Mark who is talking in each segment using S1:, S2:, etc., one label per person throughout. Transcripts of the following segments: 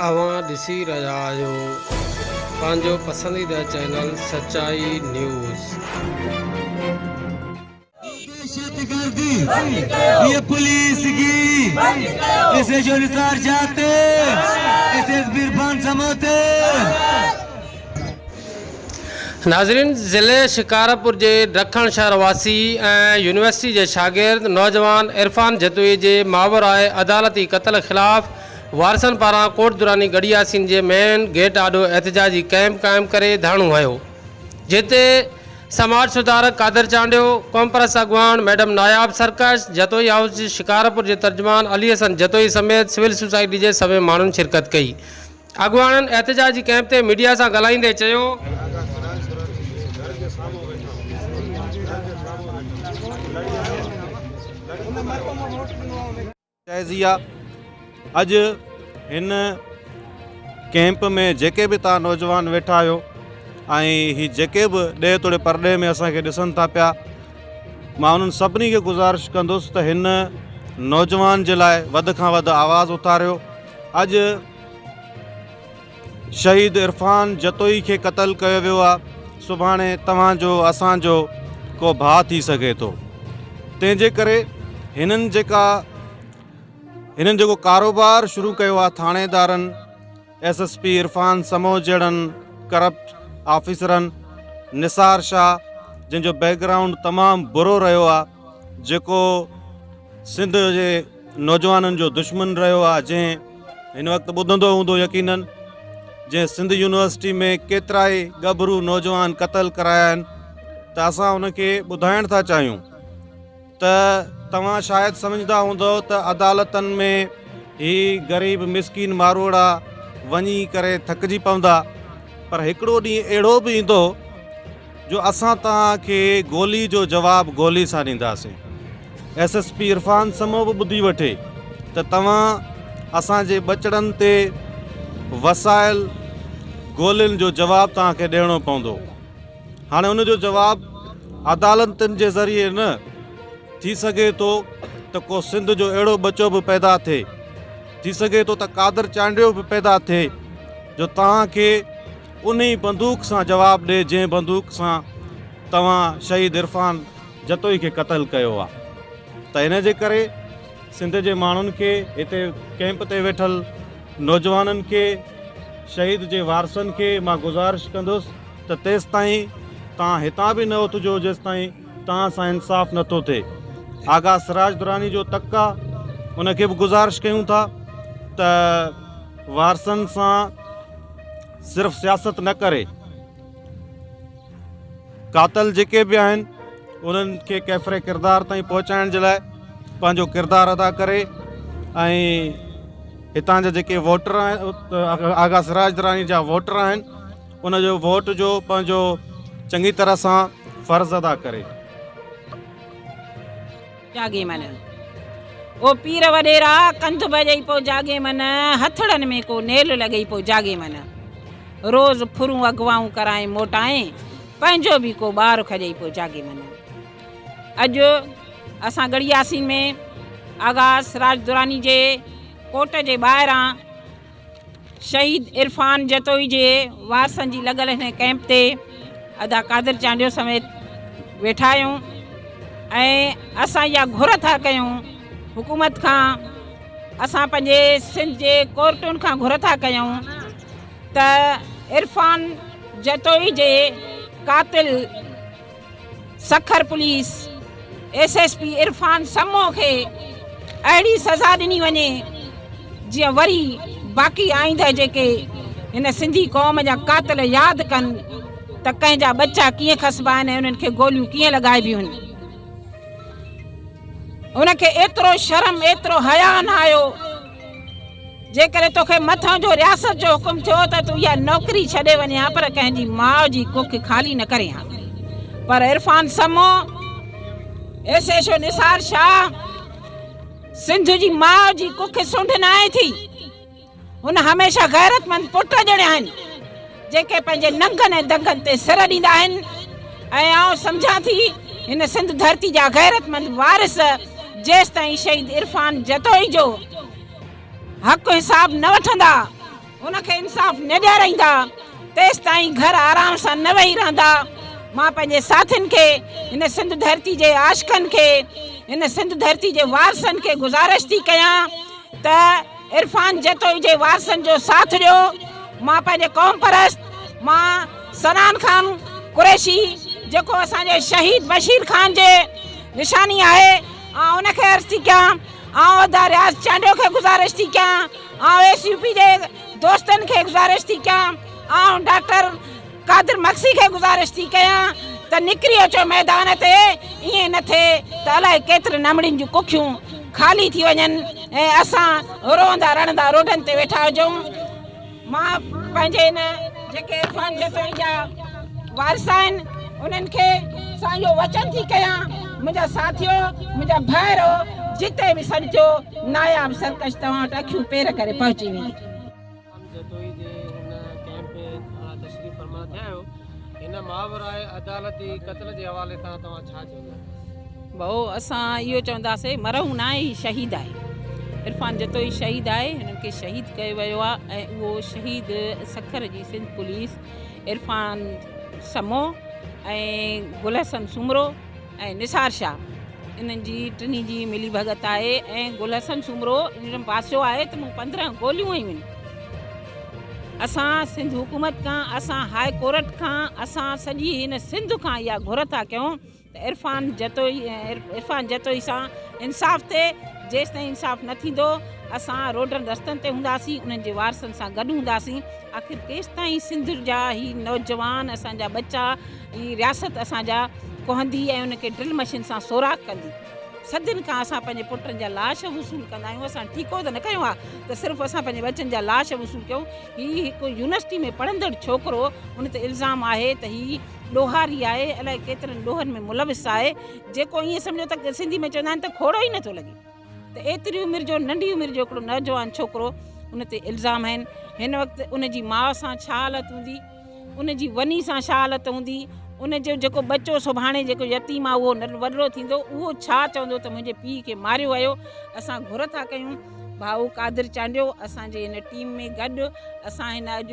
S1: اوهان ڏسي رهيا آهيو پنهنجو پسنديده چينل سچائي نيوز.
S2: دهشتگردي هي پوليس گيري ايس ايچ او نثار جاتي ايس ايس بي عرفان سموتي.
S1: ناظرين ضلعي شڪارپور جي ڊکڻ شهر واسي ۽ يونيورسٽي جي شاگرد نوجوان عرفان جتوئي جي ماورائي عدالتي قتل خلاف وارثن پاران ڪوٽ دراني ڳڙهي ياسين جي مين گيٽ آڏو احتجاجي ڪئمپ قائم ڪري ڌرڻو هنيو جتي سماج سڌارڪ قادر چانڊيو، قومپرست اڳواڻ ميڊم ناياب سرڪش، جتوئي هائوس شڪارپور جي ترجمان علي حسن جتوئي سميت سول سوسائٽي جي سوين ماڻهن شرڪت ڪئي. اڳواڻن احتجاجي ڪئمپ تي ميڊيا سان ڳالهائيندي چيو.
S3: تعزيه اڄ هن ڪئمپ ۾ جيڪي به توهان نوجوان ويٺا آهيو ۽ هي جيڪي به ڏيهه توڙي پرڏيهه ۾ اسان کي ڏسن ٿا پيا مان انهن سڀني کي گذارش ڪندس ته هن نوجوان جي لاء وڌ کان وڌ آواز اٿاريو اڄ شهيد عرفان جتوئي کي قتل ڪيو ويو آ سڀاڻي توهان جو اسان جو ڪو ڀاء ٿي سگهي ٿو تنهن جي ڪري هنن جيڪا هنن جيڪو ڪاروبار شروع ڪيو آ ٿاڻيدارن S S P Irfan Samo جهڙن ڪرپٽ آفيسرن نثار شاهه جنهن جو بيڪ گرائونڊ تمام برو رهيو آ جيڪو سنڌ جي نوجوانن جو دشمن رهيو آهي جنهن هن وقت ٻڌندو هوندو يقينن جنهن سنڌ يونيورسٽي ۾ ڪيترائي ڳڀرو نوجوان قتل ڪرايا آهن ته اسان ان کي ٻڌائڻ ٿا چاهيون ته توهان شايد سمجهندا هوندو ته عدالتن ۾ هي غريب مسڪين ماروئڙا وڃي ڪري ٿڪجي پوندا پر هڪڙو ڏينهن اهڙو به ايندو جو اسان توهان کي گولي جو جواب گولي سان ڏينداسين. S S P Irfan Samo به ٻڌي وٺي ته توهان اسان جي ٻچڙن تي وسايل گولين جو جواب توهان کي ڏيڻو پوندو. هاڻي ان جو جواب عدالتن جي ذريعي نه ٿي سگهي ٿو ته ڪو سنڌ جو اهڙو ٻچو به پيدا ٿئي، ٿي سگهي ٿو ته قادر چانڊيو به پيدا ٿئي جو توهان کي انهي بندوق سان جواب ڏي جنهن بندوق سان توهان شهيد عرفان جتوئي کي قتل ڪيو آ ته ان جي ڪري سنڌ جي ماڻهن کي هتي ڪئمپ تي ويٺل نوجوانن کي شهيد جي وارثن کي مان گذارش ڪندس ته تيستائين توهان هتان به نه اٿجو جيستائين توهان سان انصاف نٿو ٿئي آغا سراج دراني جو تڪ آ ان کي به گذارش ڪيون ٿا ته وارثن سان صرف سياست نه ڪري قاتل جيڪي به آهن انهن کي ڪيفر ڪردار تائين پهچائڻ جي لاء پنهنجو ڪردار ادا ڪري ۽ هتان جا جيڪي ووٽر آهن آغا سراج دراني جا ووٽر آهن ان جو ووٽ جو پنهنجو چڱي طرح سان فرض ادا ڪري.
S4: جاڳي من او پير وڏيرا ڪنڌ ڀڄئي پو جاڳي من هٿڙن ۾ ڪو نيل لڳئي پو جاڳي من روز ڦرون اغوائون ڪرائين موٽائين پنهنجو به ڪو ٻار کڄئي پو جاڳي من اڄ اسان ڳڙهي ياسين ۾ آغا سراج دراني جي ڪوٽ جي ٻاهران شهيد عرفان جتوئي جي وارثن جي لڳل هن ڪئمپ تي ادا قادر چانڊيو سميت ويٺا آهيون ۽ اسان اها گهر ٿا ڪيون حڪومت کان اسان پنهنجي سنڌ جي ڪورٽن کان گهر ٿا ڪيون ته عرفان جتوئي جي قاتل Sukkur police S S P Irfan Samo کي اهڙي سزا ڏني وڃي جيئن وري باقي آئنده جيڪي هن سنڌي قوم جا قاتل ياد ڪن ته ڪنهن جا ٻچا ڪيئن کسبا آهن ۽ انهن کي گوليون ڪيئن لڳائبيون آهن. ان کي ايترو شرم ايترو حياء نه آيو. جيڪڏهن توکي مٿان جو رياست جو حڪم ٿيو ته تون اها نوڪري ڇڏي وڃين ها پر ڪنهن جي ماء جي ڪک خالي نه ڪرين ها. پر Irfan Samo, S H O Nisar Shah Sindh جي ماء جي ڪک سنڍ ناهي ٿي. هن هميشه غيرتمند پٽ ڄڻيا آهن جيڪي پنهنجي ننگن ۽ دنگن تي سر ڏيندا آهن ۽ آئون سمجهان ٿي هن سنڌ ڌرتي جا غيرتمند وارث جيستائين شهيد عرفان جتوئي جو حق حساب نه وٺندا. هن کي انصاف نه ڏيارائيندا تيستائين گهر آرام سان نه ويهي رهندا. مان پنهنجي ساٿين کي، هن سنڌ ڌرتي جي عاشقن کي، هن سنڌ ڌرتي جي وارثن کي گذارش ٿي ڪيان ته عرفان جتوئي جي وارثن جو ساٿ ڏيو. مان پنهنجي قوم پرست مان صنعان خان قريشي جيڪو اسان جي شهيد بشير خان جي نشاني آهي آئون ان کي عرض ٿي ڪيان، آئون ادا رياض چانڊيو کي گذارش ٿي ڪيان، آئون ايس يو پي جي دوستن کي گذارش ٿي ڪيان، آئون ڊاڪٽر قادر مگسي کي گذارش ٿي ڪيان ته نڪري اچو ميدان تي، ائين نه ٿئي ته الائي ڪيترين امڙين جون ڪکيون خالي ٿي وڃن ۽ اسان روئندا رڙندا روڊن تي ويٺا هجون. مان پنهنجي هن جيڪي عرفان جتوئي جا وارث آهن انهن کي سان اهو وچن ٿي ڪيان منهنجا ساٿيو منهنجا ڀائرو جتي به سڏ ٿيو ناياب سرڪش توهان وٽ اکيون پير ڪري پهچي ويندي.
S1: عرفان جتوئي جي هن ڪئمپ ۾ توهان تشريف فرما ٿيا آهيو هن ماورائي عدالتي قتل جي حوالي سان توهان ڇا چوندا؟
S4: ڀائو اسان اهو چونداسين مرحوم ناهي هي شهيد آهي عرفان جتوئي شهيد آهي هنن کي شهيد ڪيو ويو آهي ۽ اهو شهيد سکر جي سنڌ پوليس عرفان سمو ۽ گل حسن سومرو ۽ نثار شاهه انهن جي ٽنهي جي ملي ڀڳت آهي ۽ گل حسن سومرو انهن باسيو آهي ته مون 15 گوليون هنيون آهن اسان سنڌ حڪومت کان اسان هاء ڪورٽ کان اسان سڄي هن سنڌ کان اها گهر ٿا ڪيون ته عرفان جتوئي عرفان جتوئي سان انصاف ٿئي جيستائين انصاف نه ٿيندو اسان روڊن رستن تي هونداسين انهن جي وارثن سان گڏ هونداسين آخر ڪيستائين سنڌ جا هي نوجوان اسان جا ٻچا هي رياست اسان جا ڪهندي ۽ ان کي ڊرل مشين سان سوراخ ڪندي صدين کان اسان پنهنجي پٽن جا لاش وصول ڪندا آهيون اسان ٺيڪو ته نه ڪيو آهي ته صرف اسان پنهنجي ٻچن جا لاش وصول ڪيون هي هڪ يونيورسٽي ۾ پڙهندڙ ڇوڪرو ان تي الزام آهي ته هي ڏوهاري آهي الائي ڪيترن ڏوهن ۾ ملوث آهي جيڪو ائين سمجهو ته سنڌي ۾ چوندا آهن ته کوڙو ئي نٿو لڳي ته ايتري عمر جو ننڍي عمر جو هڪڙو نوجوان ڇوڪرو ان تي الزام آهن هن وقت ان جي ماء سان ڇا حالت هوندي ان جي وني سان ڇا حالت هوندي ان جو جيڪو ٻچو سڀاڻي جيڪو يتيم آهي اهو وڏڙو ٿيندو اهو ڇا چوندو ته منهنجي پيء کي ماريو ويو اسان گهر ٿا ڪيون ڀائو قادر چانڊيو اسان جي هن ٽيم ۾ گڏ اسان هن اڄ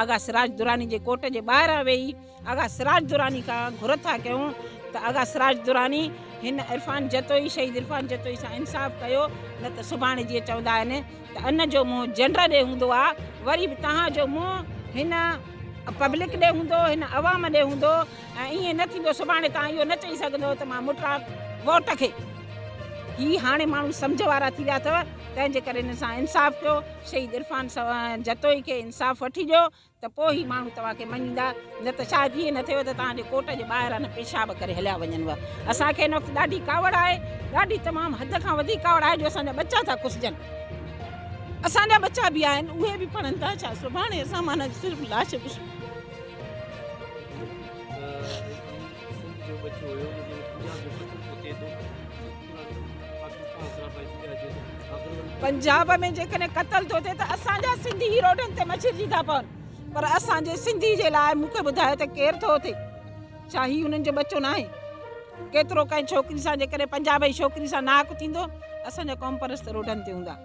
S4: آغا سراج دراني جي ڪوٽ جي ٻاهران ويهي آغا سراج دراني کان گهر ٿا ڪيون ته آغا سراج دراني هن عرفان جتوئي شهيد عرفان جتوئي سان انصاف ڪيو نه ته سڀاڻي جيئن چوندا آهن ته ان جو منهن جنڊ ڏي هوندو آ وري به توهان جو منهن هن پبلڪ ڏي هوندو هن عوام ڏي هوندو ۽ ائين نه ٿيندو سڀاڻي توهان اهو نه چئي سگهندو ته مان مٽان ووٽ کي. هي هاڻي ماڻهو سمجهه وارا ٿي ويا اٿو تنهن جي ڪري هنن سان انصاف ڪيو شهيد عرفان جتوئي کي انصاف وٺي ڏيو ته پوء هي ماڻهو توهان کي مڃيندا نه ته شايد ائين نه ٿئيو ته توهان جي ڪوٽ جي ٻاهران نه پيشاب ڪري هليا وڃنو اسان کي هن وقت ڏاڍي ڪاوڙ آهي ڏاڍي تمام حد کان وڌيڪ ڪاوڙ آهي جو اسان جا ٻچا ٿا ڪسجن اسان جا ٻچا به آهن اهي به پڙهن ٿا ڇا سڀاڻي اسان معنيٰ صرف لاش ڏسون. پنجاب ۾ جيڪڏهن قتل ٿو ٿئي ته اسان جا سنڌي ئي روڊن تي مڇرجي ٿا پون پر اسان جي سنڌي جي لاء مون کي ٻڌايو ته ڪير ٿو اٿي ڇا هي انهن جو ٻچو ناهي ڪيترو ڪنهن ڇوڪري سان جيڪڏهن پنجاب جي ڇوڪري سان ناحق ٿيندو اسان جا قومپرست روڊن تي هوندا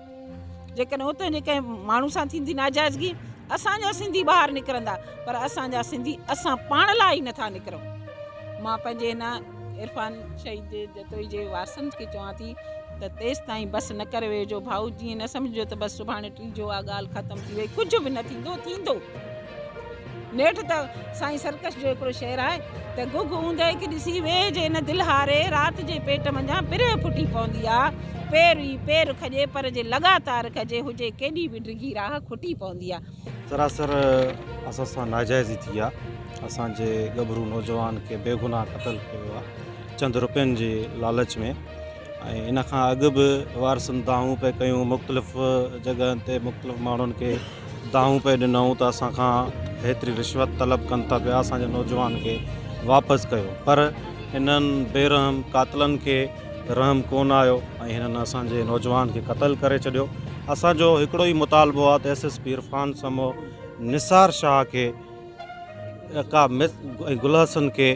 S4: جيڪڏهن اتي جي ڪنهن ماڻهو سان ٿيندي ناجائزگي اسان جا سنڌي ٻاهر نڪرندا پر اسان جا سنڌي اسان پاڻ لاء ئي نٿا نڪرون مان پنهنجي هن عرفان شهيد جتوئي جي وارثن کي چوان ٿي ته تيستائين بس نه ڪري ويهجو ڀائو جيئن نه سمجهجو ته بس سڀاڻي ٽيجو آ ڳالهه ختم ٿي وئي ڪجهه به نه ٿيندو ٿيندو نيٺ ته سائين سرڪش جو هڪڙو شعر آهي ته گگ اوندهه کي ڏسي ويهجي نه دل هاري، رات جي پيٽ منجهان پرهه ڦٽي پوندي آ، پير ئي پير کڄي پر جي لڳاتار کڄي هجي ڪيڏي به ڊگهي راهه کٽي پوندي آ.
S3: سراسر اسان سان ناجائزي ٿي آ، اسان جي ڳڀرو نوجوان کي بيگناهه قتل ڪيو ويو آ چند روپين جي لالچ ۾. ۽ ان کان اڳ به وارثن دانهون پئي ڪيون مختلف جڳهن تي مختلف ماڻهن کي دانهون پئي ڏنائون ته اسان کان هيتري رشوت طلب ڪن ٿا پيا اسانجي نوجوان کي واپس ڪيو پر هنن بي رحم قاتلن کي رحم ڪون آيو ۽ هنن اسانجي نوجوان کي قتل ڪري ڇڏيو اسانجو هڪڙو ئي مطالبو آهي ته S S P Irfan Samo Nisar Shah کي ڪا مس ۽ گل حسن کي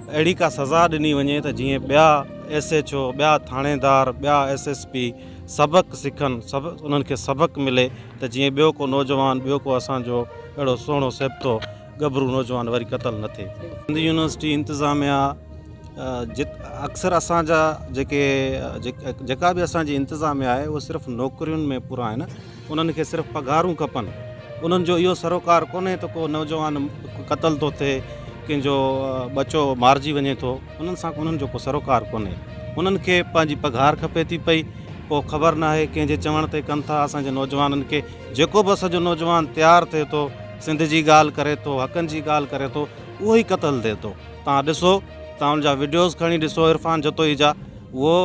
S3: اهڙي ڪا سزا ڏني وڃي ته جيئن ٻيا ايس ايڇ او ٻيا ٿاڻيدار ٻيا ايس ايس پي سبق سکن سب انهن کي سبق ملي ته جيئن ٻيو ڪو نوجوان ٻيو ڪو اسان جو اهڙو سهڻو سيبتو ڳڀرو نوجوان وري قتل نه ٿئي. سنڌ يونيورسٽي انتظاميا جت اڪثر اسان جا جيڪي جيڪا به اسان جي انتظاميا آهي اهو صرف نوڪرين ۾ پورا آهن انهن کي صرف پگهارون کپن انهن جو اهو سروڪار ڪونهي ته ڪو نوجوان قتل ٿو ٿئي ڪنهن جو ٻچو مارجي وڃي ٿو انهن سان انهن جو ڪو سروڪار ڪونهي انهن کي پنهنجي پگهار کپي ٿي پئي پوء خبر ناهي ڪنهن جي چوڻ تي ڪن ٿا اسان جي نوجوانن کي جيڪو به اسان جو نوجوان تيار ٿئي ٿو سنڌ جي ڳالهه ڪري ٿو حقن جي ڳالهه ڪري ٿو اهو ئي قتل ٿئي ٿو توهان ڏسو توهان ان جا وڊيوز کڻي ڏسو عرفان جتوئي جا اهو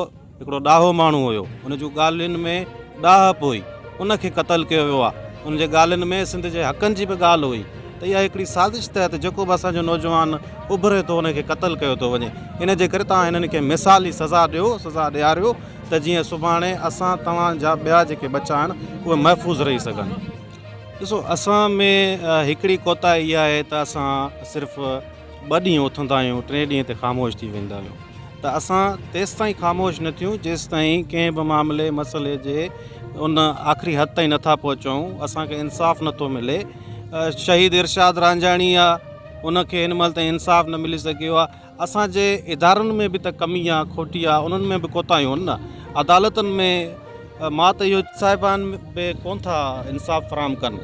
S3: هڪڙو ڏاهو ماڻهو هيو ان جون ڳالهين ۾ ڏاهپ هئي ان کي قتل ڪيو ويو آهي ان جي ڳالهين ۾ سنڌ جي حقن جي به ڳالهه هئي ته اها هڪڙي سازش تحت جيڪو به اسان جو نوجوان اڀري ٿو ان کي قتل ڪيو ٿو وڃي ان جي ڪري توهان هنن کي مثالي سزا ڏيو سزا ڏياريو ته جيئن سڀاڻي اسان توهان جا ٻيا جيڪي ٻچا آهن اهي محفوظ رهي سگهن. ڏسو اسان ۾ هڪڙي ڪوتاهي اها آهي ته اسان صرف ٻه ڏينهن اٿندا آهيون ٽئين ڏينهن تي خاموش ٿي ويندا آهيون ته اسان تيستائين خاموش نه ٿيون جيستائين ڪنهن به معاملي مسئلي جي ان آخري حد تائين نٿا پهچون اسان کي انصاف نٿو ملي شهيد ارشاد رانجهاڻي آ ان کي هن مهل تائين انصاف نه ملي سگهيو آ اسان جي ادارن ۾ به ته ڪمي آ کوٽي آ انهن ۾ به ڪوتاهيون آهن نه عدالتن ۾ مان ته اهو صاحبان به ڪون ٿا انصاف فراهم ڪن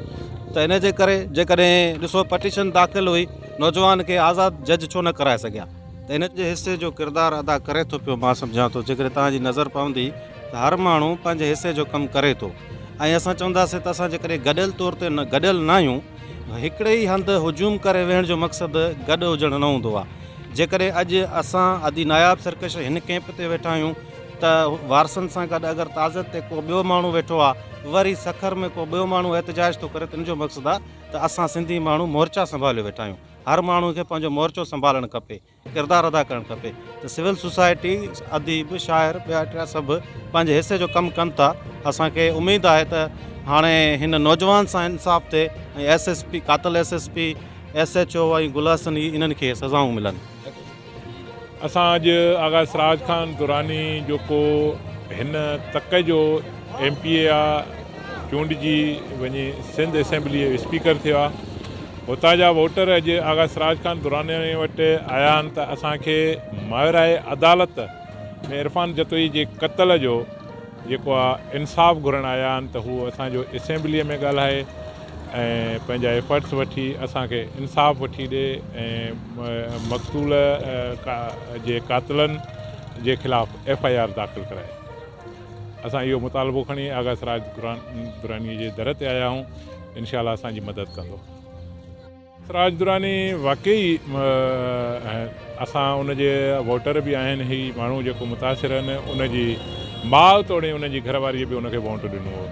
S3: ته ان جي ڪري جيڪڏهن ڏسو پٽيشن داخل هئي نوجوان کي آزاد جج ڇو نه ڪرائي سگهيا ته ان جي حصي جو ڪردار ادا ڪري ٿو پيو مان سمجهان ٿو جيڪڏهن توهان جي نظر پوندي ته هر ماڻهو پنهنجي حصي جو ڪم ڪري ٿو ۽ اسان چونداسين ته اسان جيڪڏهن گڏيل طور تي نه گڏيل نه آهيون هڪڙي ئي هنڌ هجوم ڪري ويهڻ جو مقصد گڏ هجڻ نه هوندو آهي. جيڪڏهن اڄ اسان ادي ناياب سرڪش هن ڪئمپ تي ويٺا آهيون ته وارثن سان گڏ اگر تعزيت تي ڪو ٻيو ماڻهو ويٺو آهي وري سکر ۾ ڪو ٻيو ماڻهو احتجاج ٿو ڪري ته ان جو مقصد آهي ته اسان سنڌي ماڻهو مورچا سنڀاليو ويٺا آهيون هر ماڻهو کي پنهنجو مورچو سنڀالڻ کپي. ڪردار ادا ڪرڻ کپي ته سول سوسائٽي اديب شاعر ٻيا ٽيا سڀ پنهنجي حصي جو ڪم ڪن ٿا اسان کي اميد آهي ته هاڻي هن نوجوان سان انصاف ٿئي ۽ ايس ايس پي قاتل S S P S H O ۽ Gul Hassan هي انهن کي سزائون ملن.
S5: اسان اڄ آغا سراج خان دراني جيڪو هن تڪ جو ايم پي اي آ چونڊجي وڃي سنڌ اسيمبلي جو اسپيڪر ٿيو آ هتان جا ووٽر اڄ آغا سراج خان دراني وٽ آيا آهن ته اسان کي ماورائي عدالت ۾ عرفان جتوئي جي قتل جو جيڪو آ انصاف گهرڻ آيا آهن ته هو اسان جو اسيمبلي ۾ ڳالهائي ۽ پنهنجا ايفرٽس وٺي اسان کي انصاف وٺي ڏي ۽ مقتول جي قاتلن جي خلاف ايف I R داخل ڪرائي. اسان اهو مطالبو کڻي آغا سراج دراني جي در تي آيا آهيون انشاء الله اسان جي مدد ڪندو. سراج دراني واقعي اسان ان جي ووٽر به آهن هي ماڻهو جيڪو متاثر آهن ان جي ماء توڙي ان جي گهر واري به ان کي ووٽ ڏنو هو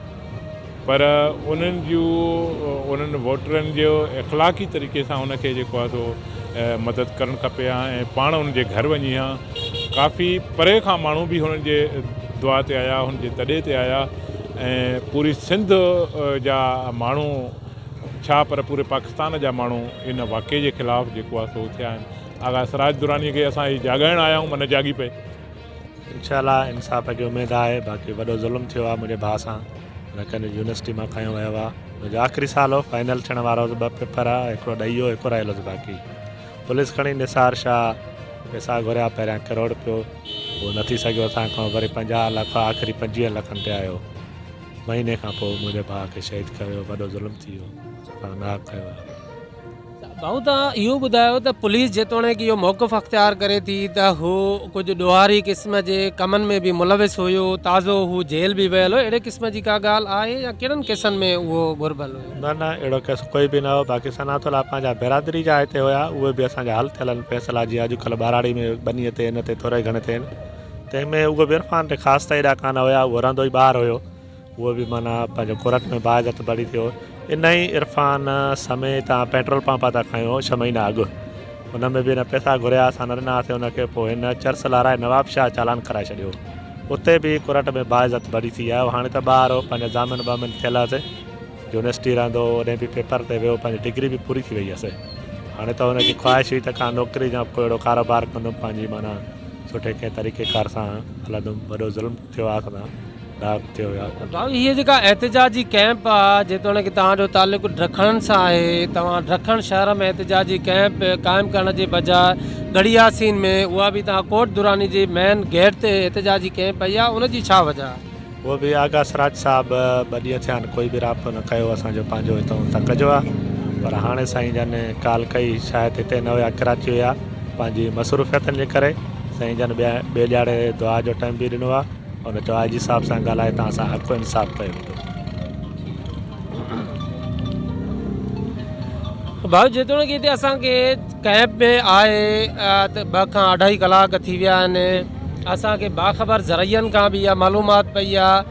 S5: پر انهن جون انهن ووٽرن جو اخلاقي طريقي سان ان کي جيڪو آهي سو مدد ڪرڻ کپي ها ۽ پاڻ ان جي گهر وڃي ها ڪافي پري کان ماڻهو به هنن جي دعا تي آيا هن جي تڏي تي آيا ۽ پوري سنڌ جا ماڻهو ڇا پر پوري پاڪستان جا ماڻهو ان واقعي جي خلاف جيڪو آهي سو اٿيا آهن. آغا سراج دراني کي اسان هي جاڳائڻ آيا آهيون من جاڳي پئي.
S6: انشاء الله انصاف کي اميد آهي باقي وڏو ظلم ٿيو آهي منهنجي ڀاء سان هن کي يونيورسٽي مان کنيو ويو آهي منهنجو آخري سال هو فائنل ٿيڻ وارو هوس ٻه پيپر ها هڪڙو ڏئي ويو هڪ رهيل هوس باقي پوليس کڻي نثار شاهه پئسا گهريا پهريان ڪروڙ رپيو اهو نه ٿي سگهيو اسان کان وري 50 لک آخري 25 لکن تي آيو مهيني کان پوء منهنجي ڀاء کي شهيد ڪيو ويو وڏو ظلم ٿي ويو صفا ناحق ڪيو ويو.
S1: ڀائو توهان اهو ٻڌايو ته پوليس جيتوڻيڪ اهو موقف اختيار ڪري ٿي ته هو ڪجهه ڏوهاري قسم جي ڪمن ۾ به ملوث هيو تازو هو جيل به ويل هو اهڙي قسم جي ڪا ڳالهه آهي يا ڪهڙن ڪيسن ۾ اهو گهربل هيو؟
S6: نه نه اهڙو ڪيس ڪوئي به نه هو باقي ثناء الله پنهنجا برادري جا هتي هيا اهي به اسان جا حل ٿيل آهن فيصلا جيئن اڄڪلهه ٻهراڙي ۾ ٻنيء تي ان تي ٿوري گهڻي تي آهن تنهن ۾ اهو به عرفان تي خاص ته ايڏا ڪانه هيا، اهو رهندو ئي ٻاهر هيو. اهو به معنيٰ پنهنجو ڪورٽ ۾ باعزت بري ٿيو. ان ئي عرفان سمي تان پيٽرول پمپ تان کنيو هو ڇهه مهينا اڳ. ان ۾ به هن پئسا گهريا، اسان نه ڏناسين ان کي، پوء هن چرس لارائي نوابشاهه چالان ڪرائي ڇڏيو. اتي به ڪورٽ ۾ باعزت بري ٿي آيو. هاڻي ته ٻاهر هو، پنهنجا ضامن ٻامن ٿيل هئس. يونيورسٽي رهندو هو، اوڏهين به پيپر تي ويو، پنهنجي ڊگري به پوري ٿي وئي هئس. هاڻي ته هن جي خواهش هئي ته ڪا نوڪري يا ڪو اهڙو ڪاروبار ڪندم، پنهنجي معنيٰ سٺي ڪنهن طريقي ڪار سان هلندم. وڏو ظلم ٿيو آهي اسان سان. داغ ٿيو ويو آهي.
S1: ڀائو هيء جيڪا احتجاجي ڪئمپ آ جيتوڻيڪ توهان جو تعلق ڊکڻ سان آهي توهان ڊکڻ شهر ۾ احتجاجي ڪئمپ قائم ڪرڻ جي بجاء ڳڙهي ياسين ۾ اها به توهان ڪوٽ دراني جي مين گيٽ تي احتجاجي ڪئمپ پئي آ ان جي ڇا وجه آ؟
S6: اهو به آغا سراج صاحب ٻه ڏينهن ٿيا آهن ڪوئي به رابطو نه ڪيو اسان جو پنهنجو هتئون تڪ جو آ پر هاڻي سائين جن ڪال ڪئي شايد هتي نه هيا ڪراچي هيا پنهنجي مصروفيتن جي ڪري سائين جن ٻئي ڏهاڙي دعا جو ٽائيم به ڏنو آ هن چيو آء جي صاحب سان ڳالهائي توهان سان حق انصاف ڪيو ويندو.
S1: ڀائو جيتوڻيڪ هتي اسان کي ڪئمپ ۾ آئي ته ٻه کان اڍائي ڪلاڪ ٿي ويا آهن اسان کي باخبر ذريعن کان به اها معلومات پئي آهي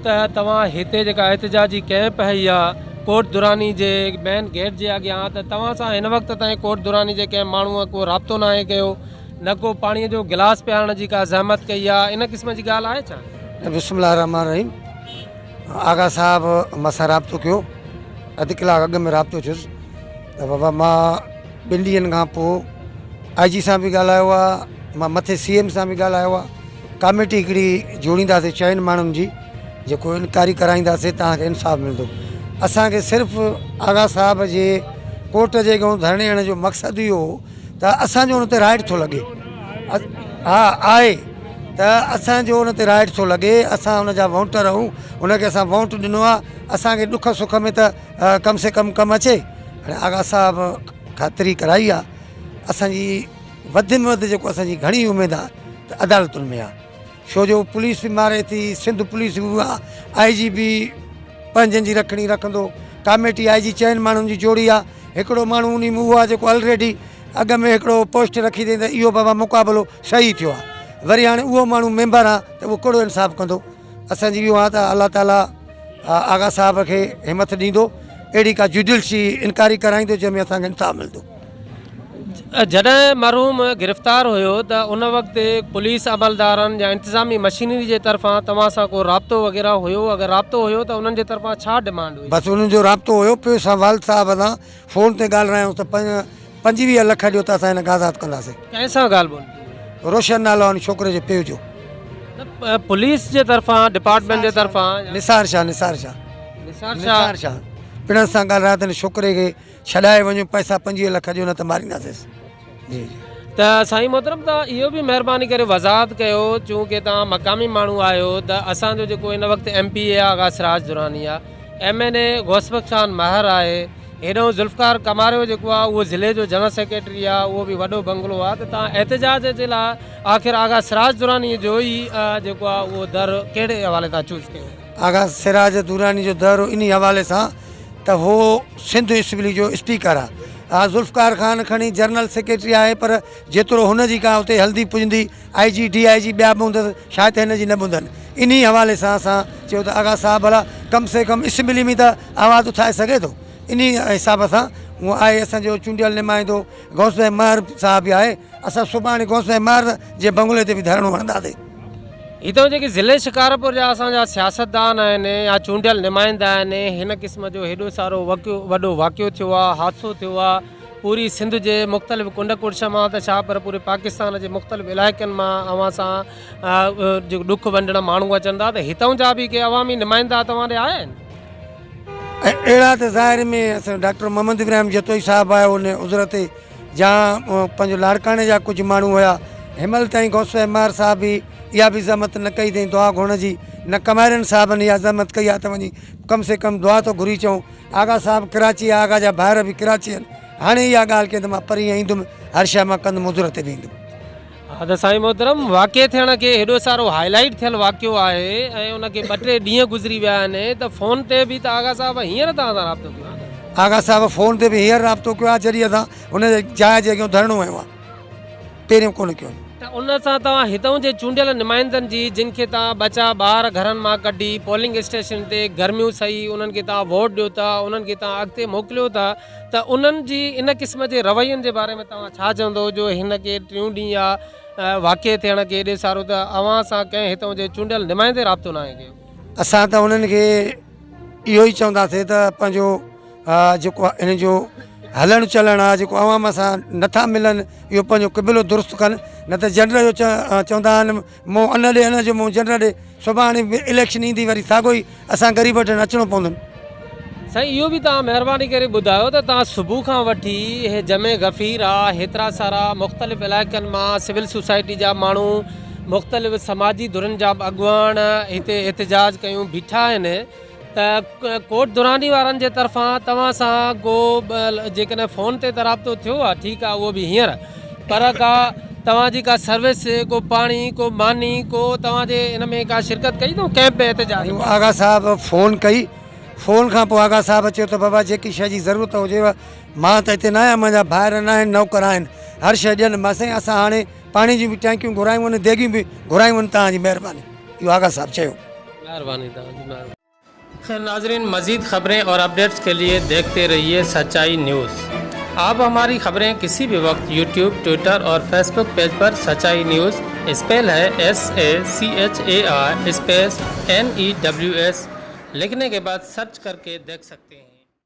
S1: ته توهان هتي جيڪا احتجاجي ڪئمپ هئي آهي ڪوٽ دراني جي مين گيٽ جي اڳيان ته توهان سان هن وقت تائين ڪوٽ دراني جي ڪنهن ماڻهوء ڪو رابطو ناهي ڪيو نه ڪو پاڻي جو گلاس پيارڻ جي ڪا زحمت ڪئي آ ان قسم جي ڳالهه آهي ڇا؟
S7: بسم الله الرحمٰن الرحيم آغا صاحب مان سان رابطو ڪيو اڌ ڪلاڪ اڳ ۾ رابطو ٿيس ته بابا مان ٻن ڏينهن کان پوء آء جي سان به ڳالهايو آ مان مٿي سي ايم سان به ڳالهايو آ ڪاميٽي هڪڙي جوڙينداسي چئن ماڻهن جي جيڪو انڪوائري ڪرائينداسي توهان کي انصاف ملندو اسان کي صرف آغا صاحب جي ڪورٽ جي اڳيان ڌرڻي هڻڻ جو مقصد اهو هو ته اسان جو ان تي رائٽ ٿو لڳي ها آهي ته اسان جو ان تي رائٽ ٿو لڳي اسان ان جا وونٽر آهيون ان کي اسان وونٽ ڏنو آهي اسان کي ڏک سک ۾ ته ڪم سي ڪم ڪم اچي هاڻي آغا صاحب خاطري ڪرائي آهي اسان جي وڌ ۾ وڌ جيڪو اسان جي گهڻي اميد آهي ته عدالتن ۾ آهي ڇو جو پوليس به ماري ٿي، سنڌ پوليس به اها آء جي به پنهنجن جي رکڻي رکندو، ڪاميٽي آء جي چئن ماڻهن جي جوڙي آ، هڪڙو ماڻهو انهي ۾ اهو آ جيڪو الريڊي اڳ ۾ هڪڙو پوسٽ رکي اٿئي ته اهو بابا مقابلو صحيح ٿيو آ، وري هاڻي اهو ماڻهو ميمبر آ ته اهو ڪهڙو انصاف ڪندو، اسان جي اهو آ ته الله تعالي آغا صاحب کي همٿ ڏيندو اهڙي ڪا جوڊيشري انڪوائري ڪرائيندو جنهن ۾ اسان کي انصاف ملندو.
S1: جڏهن مرحوم گرفتار هيو ته ان وقت پوليس عملدارن يا انتظامي مشينري جي طرفان توهان سان ڪو رابطو وغيره هيو اگر رابطو هيو ته انهن جي طرفان ڇا ڊمانڊ هئي؟
S7: بس انهن جو رابطو هيو پيو سان والد صاحب سان فون تي ڳالهرايائونس ته 25 لک ڏيو ته اسان هن کي آزاد ڪنداسين.
S1: ڪنهن سان ڳالهه ٻولهه ٿي هئي؟
S7: روشن نالو آهي ان ڇوڪري جي پيء جو.
S1: نه پوليس جي طرفان ڊپارٽمينٽ جي طرفان.
S7: نثار شاهه نثار شاهه
S1: نثار
S7: نثار شاهه پڻس سان ڳالهرايو ته هن ڇوڪري کي ڇڏائي وڃو پئسا 25 لک ڏيو نه ته مارينداسيس جي جي.
S1: ته سائين محترم توهان اهو به مهرباني ڪري وضاحت ڪيو چونڪه توهان مقامي ماڻهو آهيو ته اسان جو جيڪو هن وقت M P A Agha Siraj Durrani آهي M N A Ghaus Bakhsh Khan Mahar آهي هيڏانهن ذوالفقار ڪماريو جيڪو آهي اهو ضلعي جو جنرل سيڪريٽري آهي اهو به وڏو بنگلو آهي ته توهان احتجاج جي لاء آخر آغا سراج دراني جو ئي جيڪو آهي اهو در ڪهڙي حوالي تان چوز ڪيو؟
S7: آغا سراج دراني جو در انهي حوالي سان ته هو سنڌ اسيمبلي جو اسپيڪر آ. ها ذوالفقار خان کڻي جنرل سيڪريٽري آهي پر جيترو هن جي ڪا اتي هلندي پڄندي آء جي ڊي I جي ٻيا به هوندس شايد ته هن جي نه ٻڌن. انهي حوالي سان اسان چيو ته آغا صاحب ڀلا ڪم سي ڪم اسيمبلي ۾ ته آواز اٿائي سگهي ٿو. انهي حساب سان هو آهي اسان جو چونڊيل نمائندو غوث بخش مهر صاحب به آهي. اسان سڀاڻي غوث بخش مهر جي بنگلي تي به ڌرڻو هڻنداسين.
S1: هتان جيڪي ضلعي شڪارپور جا اسان جا سياستدان آهن يا چونڊيل نمائندا آهن هن قسم جو هيڏو سارو وڏو واقعو ٿيو آهي حادثو ٿيو آهي پوري سنڌ جي مختلف ڪنڊ ڪڙڇ مان ته ڇا پر پوري پاڪستان جي مختلف علائقن مان اوهان سان جيڪو ڏک ونڊڻ ماڻهو اچن ٿا ته هتان جا به ڪي عوامي نمائندا توهان ڏي آيا آهن؟
S7: اهڙا ته ظاهر ۾ اسان جو ڊاڪٽر محمد ابراهيم جتوئي صاحب آيو ان عذر تي جا پنهنجو لاڙڪاڻي جا ڪجهه ماڻهو هيا هنمهل تائين غوث مهر صاحب به اها به زحمت نه ڪئي اٿئي دعا گهرڻ جي نه ڪمارين صاحبن اها زحمت ڪئي آهي ته وڃي ڪم سي ڪم دعا ته گهري اچون آغا صاحب ڪراچي آهي آغا جا ڀائر به ڪراچي آهن هاڻي اها ڳالهه ڪئي ته مان پرينء ايندم هر شيء مان ڪندم عذر تي به ايندم.
S1: ها ته سائين محترم واقعي ٿيڻ کي هيڏو سارو هائي لائيٽ ٿيل واقعو آهي ۽ ان کي ٻه ٽي ڏينهن گذري ويا آهن ته فون تي به ته آغا صاحب هينئر توهان سان رابطو ڪيو آهي نه؟
S7: آغا صاحب فون تي به هينئر رابطو ڪيو آهي جڏهن اسان هن جي جاء جي اڳيان ڌرڻو هنيو آهي پهريون ڪونه ڪيو آهي.
S1: ته ان سان توهان هتئون جي چونڊيل نمائندن جي جن کي توهان ٻچا ٻار گهرن مان ڪڍي پولنگ اسٽيشن تي گرميون سهي انهن کي توهان ووٽ ڏيو ٿا انهن کي توهان اڳتي موڪليو ٿا ته انهن جي ان قسم جي روين جي باري ۾ توهان ڇا چوندو جو هن کي ٽيون ڏينهن آ واقعي ٿيڻ کي ايڏي سارو ته اوهان سان ڪنهن هتئون جي چونڊيل نمائندي رابطو ناهي ڪيو.
S7: اسان ته انهن کي اهو ئي چونداسين ته پنهنجو جيڪو انهن جو هلڻ چلڻ آ جيڪو عوام سان نٿا ملن اهو پنهنجو قبلو درست ڪن نه ته جنڊ جو چوندا آهن مون ان ڏي ان جو مون جنڊ ڏي سڀاڻي اليڪشن ايندي وري ساڳو ئي اسان غريب وٽ اچڻو پوندن.
S1: سائين اهو به توهان مهرباني ڪري ٻڌايو ته توهان صبح کان وٺي هي جمع غفير آ هيترا سارا مختلف علائقن مان سول سوسائٽي جا ماڻهو مختلف سماجي ڌرين جا به اڳواڻ هتي احتجاج ڪيون بيٺا آهن ته ڪوٽ دراني وارن جي طرفان توهان سان ڪو جيڪڏهن فون تي ته رابطو ٿيو آ ٺيڪ آ اهو به هينئر پر ڪا توهان جي ڪا سروس ڪو پاڻي ڪو ماني ڪو توهان جي ان ۾ ڪا شرڪت ڪئي اٿئون ڪئمپ ۾ احتجاج ۾؟
S7: آغا صاحب فون ڪئي فون کان پوء آغا صاحب چيو ته بابا جيڪي شيء جي ضرورت هجيو مان ته هتي نه آهيان منهنجا ڀائر نه آهن نوڪر آهن هر شيء ڏين مان سائين اسان هاڻي پاڻي جون به ٽانڪيون گهرايون آهن ديڳيون به گهرايون آهن توهان جي مهرباني اهو آغا صاحب چيو.
S1: مهرباني توهان جي مهرباني. خير ناظرين مزيد خبرين اور اپڊيٽس کے لئي ديکھتي رھيي سچائي نيوز آپ ھماري خبرين ڪسي بھي وقت يوٽيوب ٽوئٽر اور فيسبوڪ پيج پر سچائي نيوز اسپيل ھي S A C H A I space N E W S لکھني کے بعد سرچ ڪر ڪي ديکھ سکتي ھين.